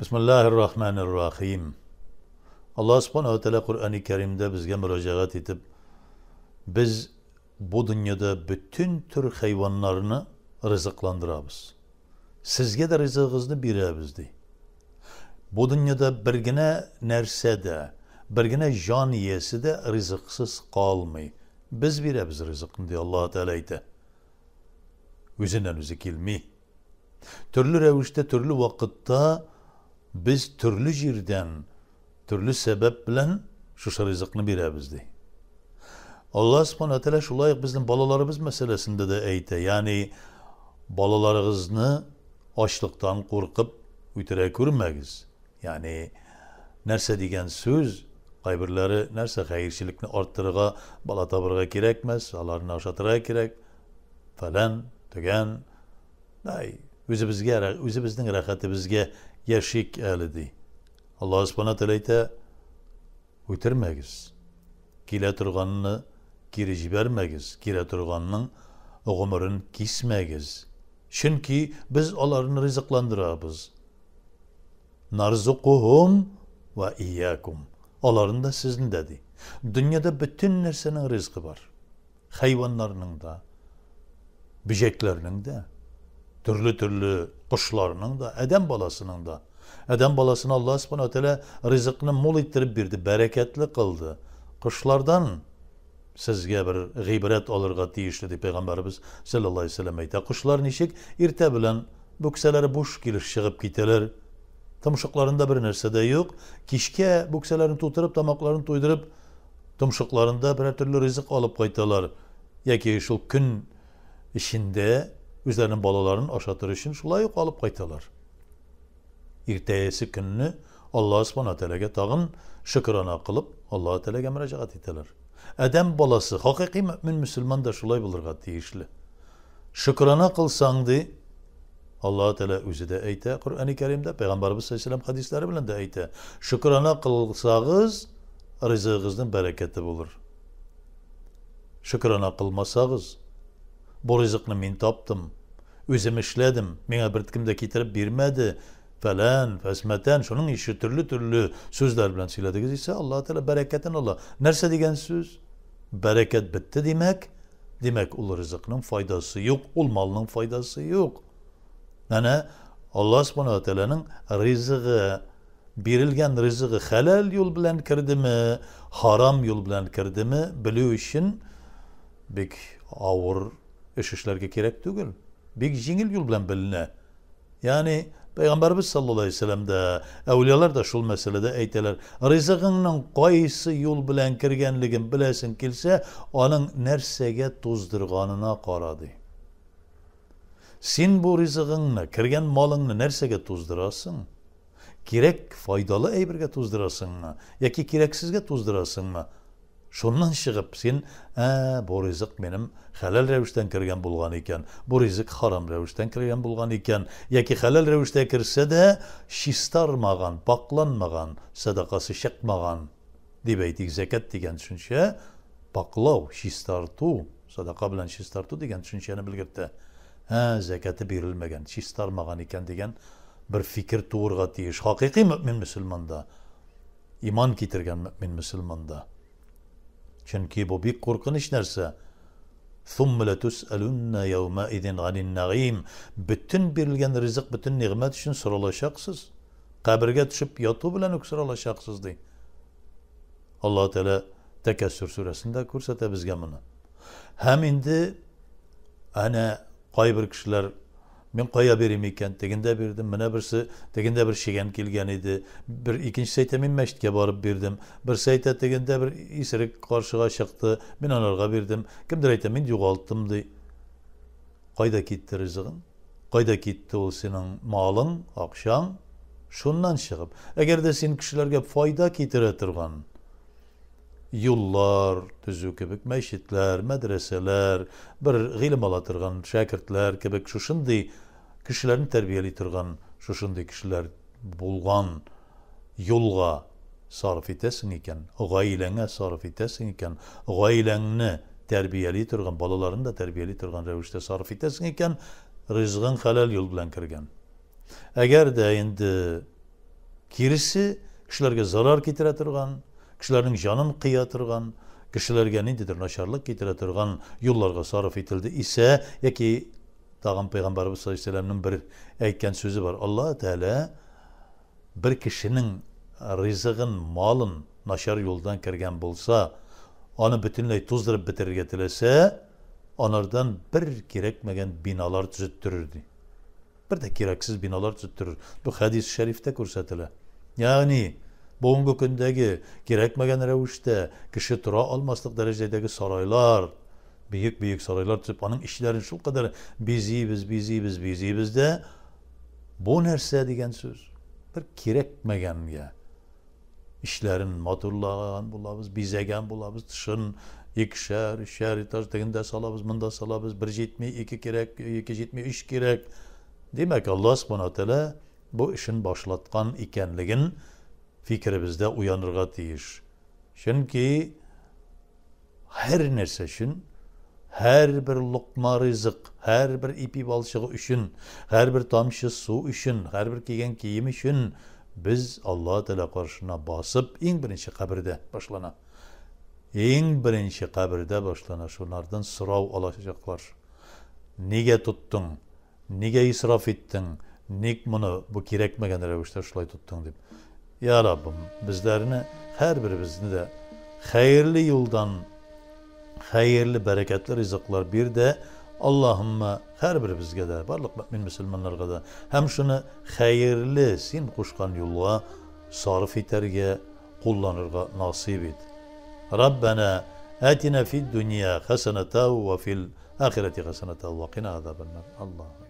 Бисмиллаһир Рахманир Рахим. Аллаһ Субханаһу ва Тааля Коръәни Кәримдә безгә мөрәҗәгать итеп, без бу дөньяда бөтен төр хайваннарны ризыкландырабыз. Сезгә дә ризыгыгызны бирәбез, ди. Бу дөньяда бер генә нәрсә дә, бер генә җан иясе дә ризыксыз калмый. Без бирәбез ризыкны, ди Аллаһ Тәгалә әйтә. Үзеннән үзе килми. Төрле рәвештә, төрле вакытта без төрле җирдән, төрле сәбәп белән шушы ризыкны бирәбез, ди. Аллаһ Субхану Тәгалә шулай ук безнең балаларыбыз мәсьәләсендә дә әйтә. Ягъни балаларыгызны ачлыктан куркып үтерә күрмәгез. Ягъни нәрсә дигән сүз? Кайберләре нәрсә хәерчелекне арттырырга, бала табырга кирәкмәс, аларны ашатырга кирәк. Фәлән, төгән. Әй, үзебезгә, үзебезнең рәхәтебезгә яшик әле, ди. Аллаһ Субхана Тәгалә әйтә, үтермәгез. Килә торганны кире җибәрмәгез, килә торганның гомерен кисмәгез. Чөнки без аларны ризыкландырабыз. Нарзукухум ва иякум. Аларны да, сезне дә, ди. Дөньяда бөтен нәрсәнең ризкы бар. Хайваннарның да, бөҗәкләрнең дә, төрле-төрле кошларның да, адәм баласының да. Адәм баласына Аллаһ Субхану ва Тәгалә ризыкны мул иттереп бирде, бәрәкәтле кылды. Кошлардан сезгә бер гыйбрәт алырга тиешле, дип Пәйгамбәребез саллаллаһу алейһи вәсәлләм әйтә. Кошлар ничек иртә белән бүксәләре буш килеш чыгып китәләр. Томшыкларында бер нәрсә дә юк. Кичкә бүксәләрен тутырып, тамакларын туйдырып, томшыкларында берәр төрле ризык алып кайталар яки шул көн эчендә үзләренең балаларын ашатыр өчен шулай ук алып кайталар. Иртәгәсе көнне Аллаһ Субхана Тәгаләгә тагын шөкрана кылып, Аллаһ Тәгаләгә мөрәҗәгать итәләр. Адәм баласы, хакыйкый мөэмин мөселман да шулай булырга тиешле. Шөкрана кылсаң, ди, Аллаһ Тәгалә үзе дә әйтә Коръәни Кәримдә, Пәйгамбәребез саллаллаһу алейһи вәсәлләм хәдисләре белән дә әйтә. Шөкрана кылсагыз, ризыгыгызның бәрәкәте булыр. Шөкрана кылмасагыз, бу ризыкны мин таптым, үзем эшләдем, миңа беркем дә китереп бирмәде, фәлән, фәсмәтән, шуның ише төрле-төрле сүзләр белән сөйләдегез исә, Аллаһ Тәгалә бәрәкәтен ала. Нәрсә дигән сүз? Бәрәкәт бетте димәк, Димәк, ул ризыкның файдасы юк, ул малның файдасы юк. Әнә Аллаһ Субхану ва Тәгаләнең ризыгы, бирелгән ризыгы хәләл юл белән кердеме, харам юл белән кердеме, белү өчен бик авыр эш эшләргә кирәк түгел. Бик җиңел юл белән беленә. Ягъни Пәйгамбәрбез саллаллаһу алейһи вәсәлләм дә, әүлиялар да шул мәсьәләдә әйтәләр, ризыгыңның кайсы юл белән кергәнлеген беләсең килсә, аның нәрсәгә туздырганына кара, ди. Син бу ризыгыңны, кергән малыңны нәрсәгә туздырасың? Кирәк, файдалы әйбергә туздырасыңмы, яки кирәксезгә туздырасыңмы? Шуннан чыгып, син, ә, бу ризык минем хәләл рәвештән кергән булган икән, бу ризык харам рәвештән кергән булган икән, яки хәләл рәвештә керсә дә, чистармаган, пакъланмаган, сәдакасы чыкмаган, дип әйтик, зәкят дигән төшенчә пакълау, чистарту, сәдака белән чистарту дигән төшенчәне белгертә. Ә, зәкяте бирелмәгән, чистармаган икән дигән бер фикер туырга тиеш. Хакыйкый мөэмин мөселманда. Иман китергән мөэмин мөселманда. Чөнки бу бик куркыныч нәрсә. Сумма ләтүсәлүннә яумәизин ганин нәгыйм. Бөтен бирелгән ризык, бөтен нигъмәт өчен соралачаксыз. Кабергә төшеп яту белән үк соралачаксыз, ди. Аллаһ Тәгалә Тәкәссүр сүрәсендә күрсәтә безгә моны. Һәм инде әнә кайбер кешеләр Мин кая бирим икән? Тегендә бирдем, менә берсе, тегендә бер чегән килгән иде. Бер икенчесе әйтә, мин мәчеткә барып бирдем. Берсе әйтә, тегендә бер исерек каршыга чыкты, мин анарга бирдем. Кемдер әйтә, мин югалттым, ди. Кайда китте ризыгың? Кайда китте ул синең малың, акчаң? Шуннан чыгып, әгәр дә син кешеләргә файда китерә торган, юллар төзү кебек, мәчетләр, мәдрәсәләр, бер гыйлем ала торган шәкертләр кебек шушындый кешеләрне тәрбияли торган шушындый кешеләр булган юлга сарыф итәсең икән, гаиләңә сарыф итәсең икән, гаиләңне тәрбияли торган, балаларны да тәрбияли торган рәвештә сарыф итәсең икән, ризыгың хәләл юл белән кергән. Әгәр дә инде Киресе, кешеләргә зарар китерә торган, кешеләрнең җанын кыя торган, кешеләргә ниндидер начарлык китерә торган юлларга сарыф ителде исә, яки тагын Пәйгамбәребез саллаллаһу алейһи ва сәлләмнең бер әйткән сүзе бар. Аллаһ Тәгалә бер кешенең ризыгын, малын начар юлдан кергән булса, аны бөтенләй туздырып бетерергә теләсә, анардан бер кирәкмәгән биналар төзеттерер, ди. Бер дә кирәксез биналар төзеттерер. Бу хәдис шәрифтә күрсәтелә. Ягъни, бүгенге көндәге кирәкмәгән рәвештә кеше тора алмаслык дәрәҗәдәге сарайлар, бөек-бөек сарайлар төзеп, аның эчләрен шулкадәр бизибез, бизибез, бизибез дә, бу нәрсә дигән сүз? Бер кирәкмәгәнгә эчләрен матурлаган булабыз, бизәгән булабыз, тышын икешәр, өчәр этаж тегендә салабыз, монда салабыз, бер җитми, ике кирәк, ике җитми, өч кирәк. Димәк, Аллаһ Субхана Тәгалә бу эшен башлаткан икәнлеген фикеребездә уянырга тиеш. Чөнки Һәр нәрсә өчен, һәрбер локма ризык, һәрбер ипи балчыгы өчен, һәрбер тамчы су өчен, һәрбер кигән кием өчен без Аллаһ Тәгалә каршына басып, иң беренче кабердә башлана. Иң беренче кабердә башлана, шунардан сорау алачаклар. Нигә тоттың? Нигә исраф иттең? Ник моны бу кирәкмәгән рәвештә шулай тоттың дип. Я Раббым, безләрне, һәрберебезне дә хәерле юлдан хәерле, бәрәкәтле ризыклар бир дә, Аллаһумма һәрберебезгә дә, барлык мөэмин мөселманнарга да һәм шуны хәерле син кушкан юлга сарыф итәргә, кулланырга насыйп ит. Раббәнә әтинә фид дөнья хәсәнәтәү вә фил ахирәти хәсәнәтәү вә кина азабәннар. Аллаһу.